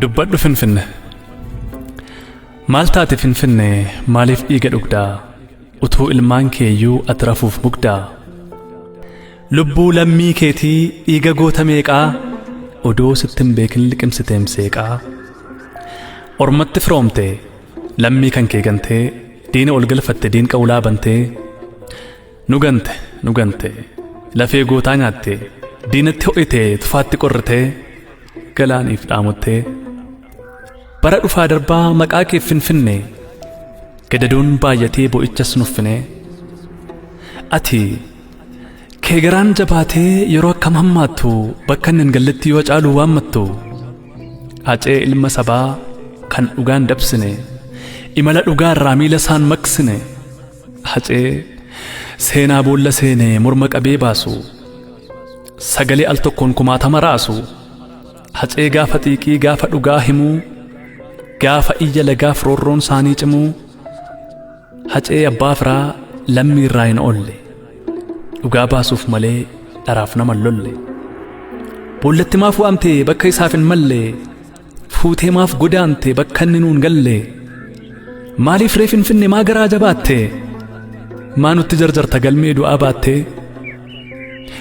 Dubbadhu Finfinne. Maal taate Finfinne maaliif dhiiga dhugdaa? Utuu ilmaan keeyyuu ati rafuuf mugdaa? Lubbuu lammii keetii dhiiga goota meeqaa? Odoo sitti hin beekin liqimsiteem seeqaa? Ormatti firoomte lammii kan kee gantee diina ol galfatte diinqa ulaa bantee nu gante nu gante lafee gootaa nyaatte diinatti ho'ite tufaatti qorritee galaaniif dhaamottee bara dhufaa darbaa maqaa kee Finfinne gadadoon baay'atee bo'ichas nuffinee ati kee garaan jabaatee yeroo akkam hammaattu bakka inni hin galletti yoo caalu waammattu Hacee ilma sabaa kan dhugaan dabsine imala dhugaarraa miila isaan maqsine Hacee seenaa boolla seene morma qabee baasu sagalee al tokkoon kumaatama raasu Hacee gaafa xiiqii gaafa dhugaa himuu gaafa iyya lagaaf roorroon saanii cimuu Hacee abbaa firaa lammii irraa hin oolle dhugaa baasuuf malee dharaaf nama hin lolle boollatti maaf waamte bakka isaaf hin malle fuutee maaf godaante bakka inni nuun galle maaliif ree Finfinne maa garaa jabaatte maa nutti jarjarta galmee du'aa baatte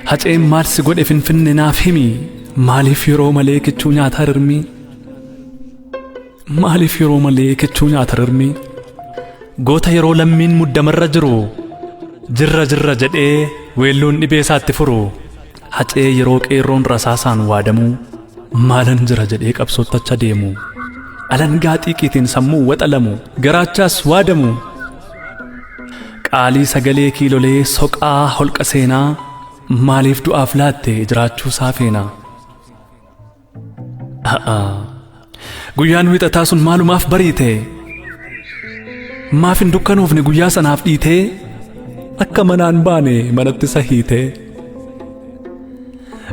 Haceen maal si godhe Finfinne naaf himi maaliif yeroo malee kichuu nyaataa rirmii Maaliif yeroo malee kichuu nyaata rirmi? Goota yeroo lammiin muddamarra jiru jirra jirra jedhee weelluun dhibee isaatti furu Hacee yeroo qeerroon rasaasaan waadamuu maalan jira jedhee qabsootti acha deemu alangaa xiiqiitiin sammuu waxalamu garaachaas waadamu qaalii sagalee kiilolee soqaa holqa seenaa maaliif du'aaf laatte jiraachuu isaa feena. Guyyaan wiixataa sun maalumaaf bariite? Maaf hin dukkanoofne guyyaa sanaaf dhiitee? Akka manaan baane manatti isa hiitee?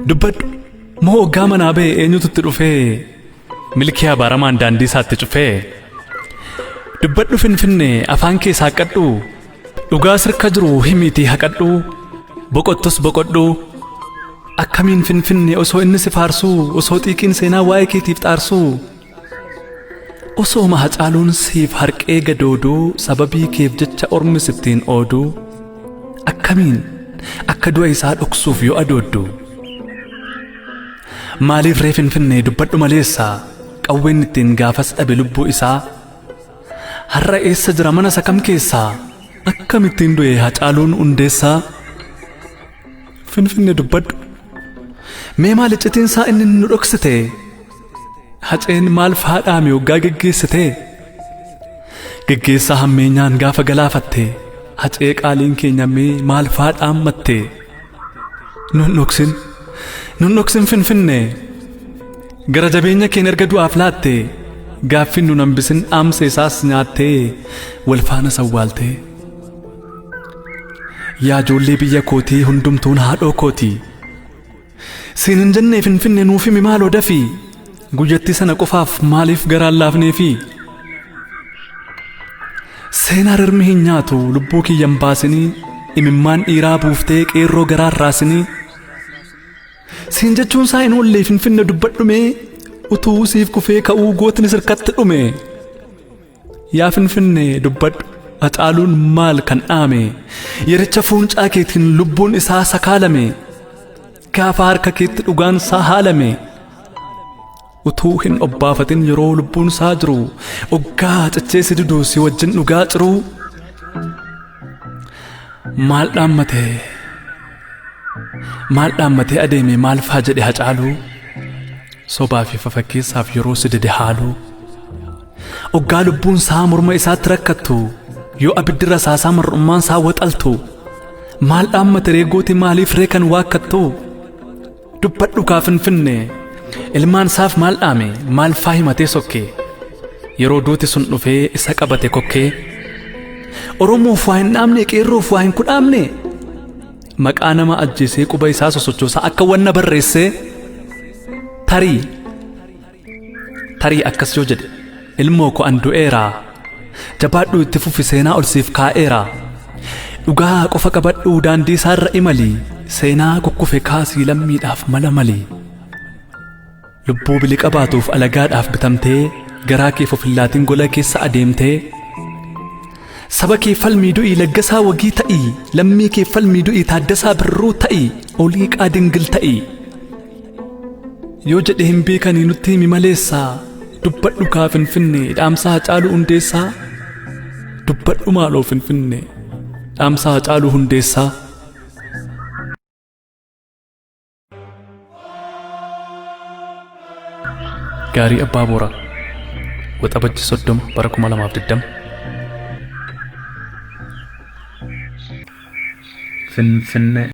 Dubbadhu moo oggaa manaa ba'e eenyutu itti dhufee? Milkii abaaramaan daandii isaatti cufee? Dubbadhu Finfinnee afaan kee saaqqadhu dhugaa sirka jiru himiitii haqadhu boqottus boqodhu. Akkamiin Finfinne osoo inni si faarsuu osoo xiiqiin seenaa waa'ee keetiif xaarsuu osooma Hacaaluun siif harqee gadooduu sababii keef jecha ormi sittiin ooduu akkamiin akka du'a isaa dhoksuuf yoo adooddu maaliif ree Finfinne dubbadhu maleessa qawween ittiin gaafas dhabe lubbuu isaa har'a eessa jira mana isa kam keessaa akkamittiin du'e Hacaaluun Hundeessaa Finfinne dubbadhu. Mee maal iccitiin isaa inni nu dhoksite? Haceen maal faadhaame hoggaa geggeessite? Geggeessaa hammeenyaan gaafa galaafatte hacee qaaliin keenya mee maal faadhaammatte? Nun dhoksin. Nun dhoksin Finfinne. Gara jabeenya keen erga du'aaf laatte gaaffiin nun hambisin dhaamsa isaas nyaattee wal faana sawwaaltee. Yaa ijoollee biyya kootii hundumtuun haadhoo kooti. Siin hin jennee Finfinne nuuf himi maaloo dafii. Guyyattii sana qofaaf maaliif garaan laafneefi? Seenaa rirmi hin nyaatu lubbuu kiyyan baasinii imimmaan dhiiraa buuftee qeerroo garaan raasinii. Siin jechuun isaa hin oollee Finfinne dubbadhumee utuu siif kufee ka'uu gootni sirkatti dhume. Yaa Finfinnee dubbadhu Hacaaluun maal kan dhaame yericha fuuncaa keetiin lubbuun isaa sakaalame gaafa harka keetti dhugaan isaa haalame utuu hin obbaafatin yeroo lubbuun isaa jiru oggaa cichee si didu si wajjin dhugaa ciruu maal dhaammate maal dhaammatee adeeme maal faa jedhe Hacaaluu sobaa fi fafakkeessaaf yeroo si dide haaluu Oggaa lubbuun isaa morma isaatti rakkattu yoo abiddi rasaasaa mar'ummaan isaa waxaltu maal dhaammate ree gooti maaliif ree kan waakkattu dubbadhu kaa Finfinne ilmaan isaaf maal dhaame maal faa himatee sokke yeroo duuti sun dhufee isa qabate kokkee Oromoof waa hin dhaamne qeerroof waa hin kudhaamne maqaa nama ajjeesee quba isaa sosochoosaa akka wanna barreessee tarii Tarii akkas yoo jedhe ilmoo koo an du'eera jabaadhuu itti fufi seenaa ol siif kaa'eera dhugaa qofa qabadhuu daandii isaarra imali seenaa kukkufe kaasii lammiidhaaf mala mali. Lubbuu biliqa baatuuf alagaadhaaf bitamtee garaa keef of hin laatin gola keessa adeemtee Saba kee falmii du'ii Laggasaa Wagii ta'ii Lammii kee falmii du'ii Taaddasaa Birruu ta'ii Oliiqaa Dingil ta'ii Yoo jedhe hin beekanii nutti himi maleessaa Dubbadhu kaa Finfinnee dhaamsa Hacaaluu Hundeessaa Dubbadhu maaloo Finfinnee dhaamsa Hacaaluu Hundeessaa. Gaarii Abbaa Booraa Waxabajji 30 bara 2020. Finfinnee.